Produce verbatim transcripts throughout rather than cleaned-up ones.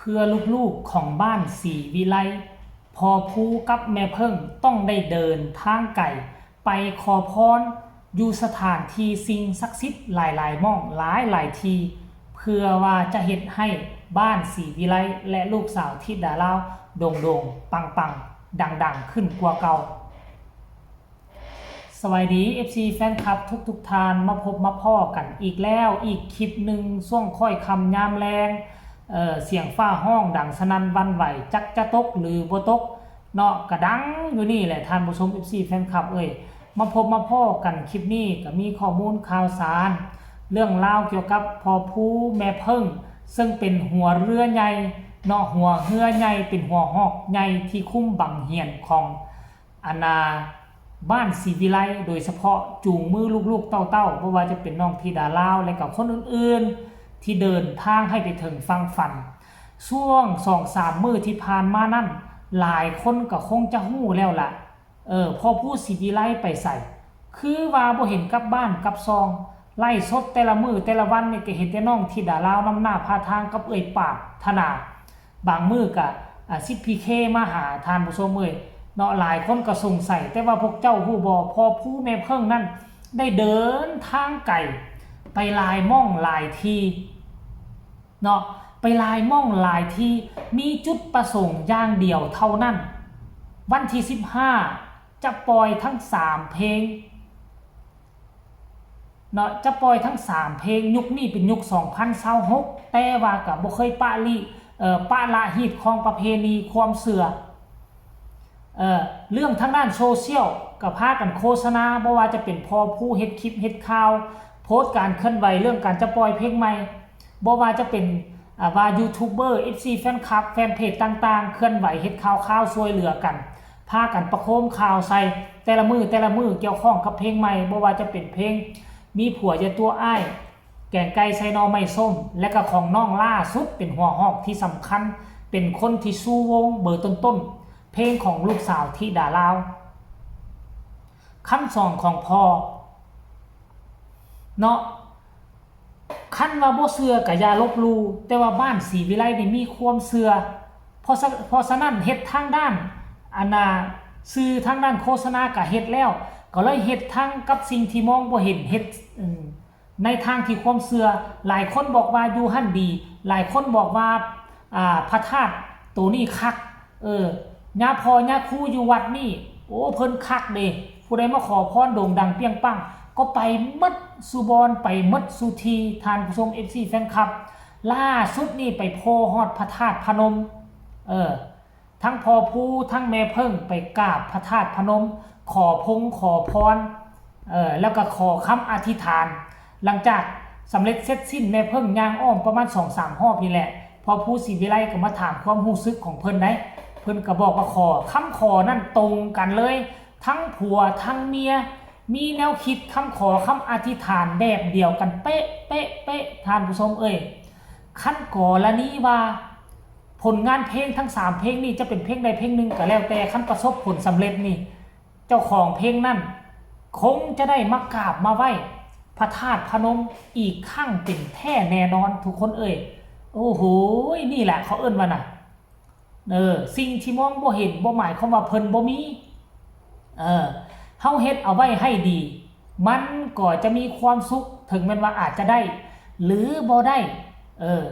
เพื่อลูกๆของบ้านศรีวิไล พ่อภูกับแม่เพิ่งต้องได้เดินทางไกลไปขอพรอยู่สถานที่สิ่งศักดิ์สิทธิ์หลายๆหม่องหลายๆที่ เพื่อว่าจะเฮ็ดให้บ้านศรีวิไลและลูกสาวธิดาลาวโด่งๆปังๆดังๆขึ้นกว่าเก่า สวัสดี เอฟซี แฟนคลับทุกๆท่าน มาพบมาพ้อกันอีกแล้ว อีกคลิปหนึ่งช่วงค่อยค่ำยามแลง เอ่อ เสียงฟ้าฮ้องดังสนั่นหวั่นไหว จักจะตกหรือบ่ตก เนาะ กะดังอยู่นี่แหละท่านผู้ชม เอฟซี แฟนคลับเอ้ย มาพบมาพ้อกันคลิปนี้ก็มีข้อมูลข่าวสาร เรื่องราวเกี่ยวกับพ่อภูแม่เพิ่ง ซึ่งเป็นหัวเรือใหญ่ เนาะ หัวเฮือใหญ่ เป็นหัวฮอกใหญ่ที่คุมบังเหียนของ อันนาบ้านศรีวิไล โดยเฉพาะจูงมือลูกๆเต้าๆ บ่ว่าจะเป็นน้องธิดาลาว และกับคนอื่นๆ ที่เดินทางให้ไปถึงฝั่งฝัน ช่วงสองสามมื้อที่ผ่านมานั้น หลายคนก็คงจะฮู้แล้วล่ะ เออ พ่อภูศรีวิไลไปไส คือว่าบ่เห็นกลับบ้านกลับซอง ไลฟ์สดแต่ละมื้อแต่ละวันนี่ก็เห็นแต่น้องธิดาลาวนำหน้าพาทางกับเอื้อยปาดถนา บางมื้อก็ อ่า สิบ พี เค มาหาท่านผู้ชมเอ้ย เนาะ หลายคนก็สงสัย แต่ว่าพวกเจ้าฮู้บ่ พ่อภูแม่เพิ่งนั่นได้เดินทางไกลไปหลายหม่องหลายที่ เนาะ ไปหลายหม่องหลายที่ มีจุดประสงค์อย่างเดียวเท่านั้น วันที่สิบห้าจะปล่อยทั้งสามเพลง เนาะ จะปล่อยทั้งสามเพลง ยุคนี้เป็นยุคสองพันซาวหก แต่ว่าก็บ่เคยปะลิ เอ่อ ปะละฮีตของประเพณีความเชื่อ เอ่อ เรื่องทางด้านโซเชียลก็พากันโฆษณา บ่ว่าจะเป็นพ่อภูเฮ็ดคลิปเฮ็ดข่าว โพสต์การเคลื่อนไหวเรื่องการจะปล่อยเพลงใหม่ บ่ว่าจะเป็น อ่า ว่ายูทูบเบอร์ เอฟซี แฟนคลับ แฟนเพจต่างๆ เคลื่อนไหวเฮ็ดข่าวๆ ช่วยเหลือกัน พากันประโคมข่าวใส่แต่ละมื้อแต่ละมื้อเกี่ยวข้องกับเพลงใหม่ บ่ว่าจะเป็นเพลงมีผัวอย่าตัวอ้าย แกงไก่ใส่หน่อไม้ส้ม และก็ของน้องล่าสุดเป็นหัวฮอกที่สำคัญ เป็นคนที่ชูวงเบอร์ต้นๆ เพลงของลูกสาวธิดาลาว คำสอนของพ่อ เนาะ คันว่าบ่เชื่อก็อย่าลบหลู่ แต่ว่าบ้านศรีวิไลนี่มีความเชื่อ เพราะฉะ เพราะฉะนั้นเฮ็ดทางด้าน อันน่ะ สื่อทางด้านโฆษณาก็เฮ็ดแล้ว ก็เลยเฮ็ดทั้งกับสิ่งที่มองบ่เห็น เฮ็ด อืม ในทางที่ความเชื่อ หลายคนบอกว่าอยู่หั่นดี หลายคนบอกว่า อ่า พระธาตุโตนี้คัก เออ ญาพ่อญาครูอยู่วัดนี่ โอ้ เพิ่นคักเด้ ผู้ใดมาขอพรโด่งดังเปรี้ยงปัง ก็ไปหมดสู่บ่อน ไปหมดสู่ที่ ท่านผู้ชม เอฟซี แฟนคลับ ล่าสุดนี่ไปโผล่ฮอดพระธาตุพนม เออ ทั้งพ่อภูทั้งแม่เพิ่งไปกราบพระธาตุพนม ขอพงขอพร เออ แล้วก็ขอคำอธิษฐาน หลังจากสำเร็จเสร็จสิ้น แม่เพิ่งย่างอ้อมประมาณสองสามรอบนี่แหละ พ่อภูศรีวิไลก็มาถามความรู้สึกของเพิ่นได้ เพิ่นก็บอกว่าขอ คำขอนั่นตรงกันเลย ทั้งผัวทั้งเมีย มีแนวคิดคำขอคำอธิษฐานแบบเดียวกันเป๊ะ เป๊ะ เป๊ะ ท่านผู้ชมเอ้ย คันกรณีว่า ผลงานเพลงทั้งสามเพลงนี่จะเป็นเพลงใดเพลงหนึ่งก็แล้วแต่ คันประสบผลสำเร็จนี่ เจ้าของเพลงนั่นคงจะได้มากราบมาไหว้พระธาตุพนมอีกครั้งเป็นแท้แน่นอนทุกคนเอ้ย โอ้โห นี่แหละเขาเอิ้นว่าน่ะ เออ สิ่งที่มองบ่เห็นบ่หมายความว่าเพิ่นบ่มี เออ เฮาเฮ็ดเอาไว้ให้ดี มันก็จะมีความสุข ถึงแม้นว่าอาจจะได้ หรือบ่ได้ เออ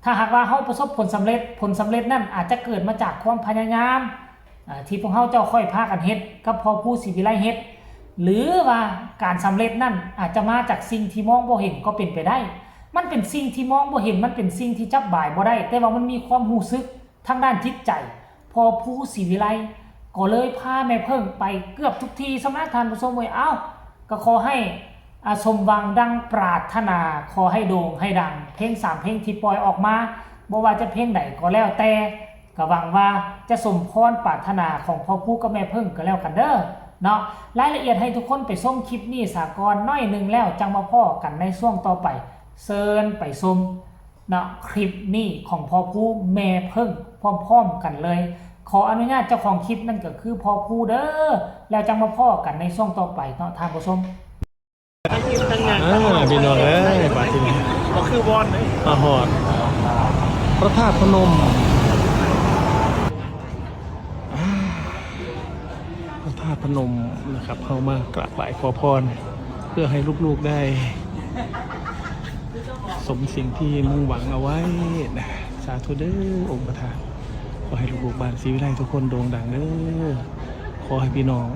ถ้าหากว่าเฮาประสบผลสำเร็จ ผลสำเร็จนั่นอาจจะเกิดมาจากความพยายาม อ่า ที่พวกเฮาเจ้าค่อยพากันเฮ็ด กับพ่อภูศรีวิไลเฮ็ด หรือว่าการสำเร็จนั่นอาจจะมาจากสิ่งที่มองบ่เห็นก็เป็นไปได้ มันเป็นสิ่งที่มองบ่เห็น มันเป็นสิ่งที่จับบ่ายบ่ได้ แต่ว่ามันมีความรู้สึกทางด้านจิตใจ พ่อภูศรีวิไลก็เลยพาแม่เพิ่งไปเกือบทุกที่ สำนักท่านผู้ชมเอ้ย เอ้า ก็ขอให้ อ่า สมหวังดังปรารถนา ขอให้โด่งให้ดัง เพลงสามเพลงที่ปล่อยออกมา บ่ว่าจะเพลงใดก็แล้วแต่ ก็หวังว่าจะสมพรปรารถนาของพ่อภูกับแม่เพิ่งก็แล้วกันเด้อ เนาะ รายละเอียดให้ทุกคนไปชมคลิปนี้สาก่อนหน่อยหนึ่ง แล้วจั่งมาพ้อกันในช่วงต่อไป เชิญไปชม เนาะ คลิปนี้ของพ่อภูแม่เพิ่งพร้อมๆกันเลย ขออนุญาตเจ้าของคลิปนั่นก็คือพ่อภูเด้อ แล้วจั่งมาพ้อกันในช่วงต่อไปเนาะท่านผู้ชม ทั้งกินทั้งงาน อ่า พี่น้องเอ้ย บาดทีนี้ ก็คือวอนเลย มาฮอด พระธาตุพนม อ่า พระธาตุพนมนะครับ เฮามากราบไหว้ขอพร เพื่อให้ลูกๆได้ สมสิ่งที่มุ่งหวังเอาไว้นะ สาธุเด้อองค์พระธาตุ ขอให้ลูกๆบ้านศรีวิไลทุกคนโด่งดังเด้อ ขอให้พี่น้อง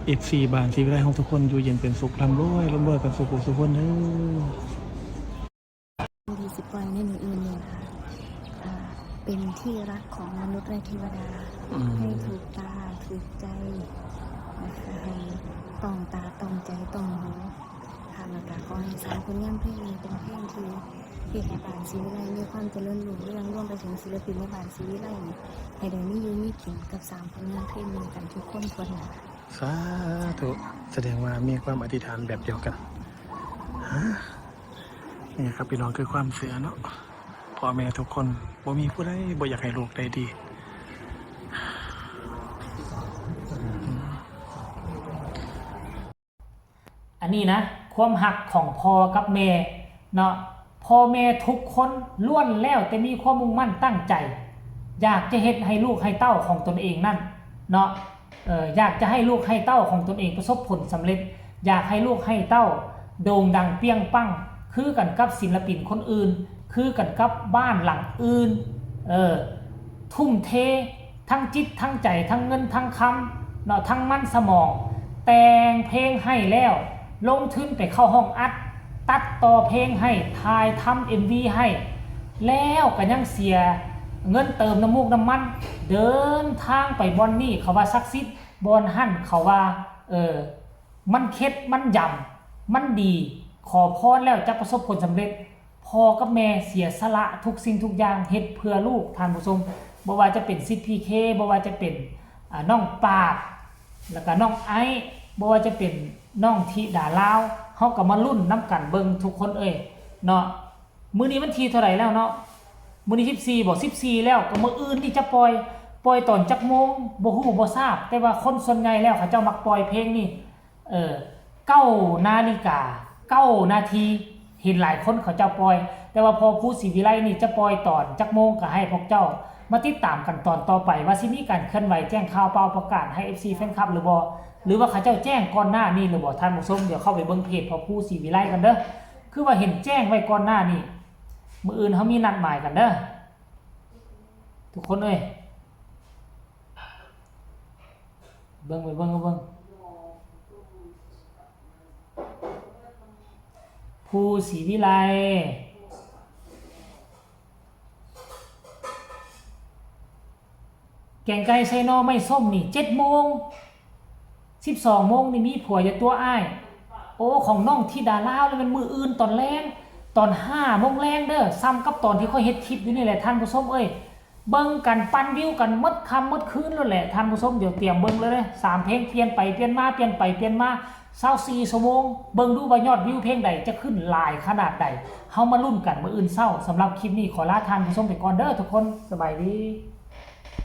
เอฟซี บ้านศรีวิไลของทุกคนอยู่เย็นเป็นสุข ร่ำรวยร่ำรวยกันสุขสุขคนเด้อ ที่สิปล่อยในมืออื่นเนี่ยค่ะอ่าเป็นที่รักของมนุษย์และเทวดา อืม ให้ถูกตาถูกใจนะคะให้ต้องตาต้องใจต้องหูค่ะแล้วก็ขอให้สามผลงานเพลงนี้เป็นเพลงที่เฮ็ดให้บ้านศรีวิไลมีความเจริญรุ่งเรืองรวมไปถึงศิลปินในบ้านศรีวิไลนี่ให้ได้มีอยู่มีกินกับสามผลงานเพลงนี้กันทุกคนทั่วหน้า สาธุ แสดงว่ามีความอธิษฐานแบบเดียวกัน นี่ครับพี่น้องคือความเชื่อเนาะ พ่อแม่ทุกคนบ่มีผู้ใดบ่อยากให้ลูกได้ดี อันนี้นะ ความฮักของพ่อกับแม่เนาะ พ่อแม่ทุกคนล้วนแล้วแต่มีความมุ่งมั่นตั้งใจ อยากจะเฮ็ดให้ลูกให้เต้าของตนเองนั่นเนาะ เอ่อ อยากจะให้ลูกให้เต้าของตนเองประสบผลสำเร็จ อยากให้ลูกให้เต้าโด่งดังเปรี้ยงปัง คือกันกับศิลปินคนอื่น คือกันกับบ้านหลังอื่น เออ ทุ่มเททั้งจิตทั้งใจทั้งเงินทั้งคำเนาะ ทั้งมันสมอง แต่งเพลงให้แล้ว ลงทุนไปเข้าห้องอัด ตัดต่อเพลงให้ ถ่ายทำเอ็มวีให้ แล้วก็ยังเสียเงินเติมน้ำมูกน้ำมัน เดินทางไปบ่อนนี่เขาว่าศักดิ์สิทธิ์ บ่อนหั่นเขาว่า เออ มันเข็ดมันยำมันดี ขอพรแล้วจะประสบผลสำเร็จ พ่อกับแม่เสียสละทุกสิ่งทุกอย่างเฮ็ดเพื่อลูกท่านผู้ชม บ่ว่าจะเป็นสิทธิ์พีเค บ่ว่าจะเป็นอ่าน้องปาด แล้วก็น้องไอซ์ บ่ว่าจะเป็นน้องธิดาลาว เฮาก็มาลุ้นนำกันเบิ่งทุกคนเอ้ยเนาะ มื้อนี้วันที่เท่าไหร่แล้วเนาะ มื้อนี้สิบสี่บ่ สิบสี่แล้ว ก็มื้ออื่นนี่จะปล่อย ปล่อยตอนจักโมง บ่ฮู้บ่ทราบ แต่ว่าคนส่วนใหญ่แล้วเขาเจ้ามักปล่อยเพลงนี่ เออ เก้านาฬิกา เก้านาที เห็นหลายคนเขาเจ้าปล่อย แต่ว่าพอภูศรีวิไลนี่จะปล่อยตอนจักโมงก็ให้พวกเจ้ามาติดตามกันตอนต่อไป ว่าสิมีการเคลื่อนไหวแจ้งข่าวเป่าประกาศให้เอฟซีแฟนคลับหรือบ่ หรือว่าเขาเจ้าแจ้งก่อนหน้านี้หรือบ่ ท่านผู้ชม เดี๋ยวเข้าไปเบิ่งเพจพ่อภูศรีวิไลกันเด้อ คือว่าเห็นแจ้งไว้ก่อนหน้านี้ มื้ออื่นเฮามีนัดหมายกันเด้อ ทุกคนเอ้ย เบิ่งไปเบิ่งก็เบิ่ง ภูศรีวิไล แกงไก่ใส่หน่อไม้ส้มนี่ เจ็ดโมง สิบสองโมงนี่มีผัวอย่าตัวอ้าย โอ้ ของน้องธิดาลาวนี่มันมื้ออื่นตอนแลง ตอนห้าโมงแลงเด้อ ซ้ำกับตอนที่ข้อยเฮ็ดคลิปอยู่นี่แหละท่านผู้ชมเอ้ย เบิ่งกันปั่นวิวกันหมดค่ำหมดคืนโลดแหละท่านผู้ชม เดี๋ยวเตรียมเบิ่งเลยเด้อ สามเพลงเปลี่ยนไปเปลี่ยนมา เปลี่ยนไปเปลี่ยนมา ซาวสี่ชั่วโมง เบิ่งดูว่ายอดวิวเพลงใดจะขึ้นหลายขนาดใด เฮามาลุ้นกันมื้ออื่นเช้า สำหรับคลิปนี้ขอลาท่านผู้ชมไปก่อนเด้อทุกคน สบายดี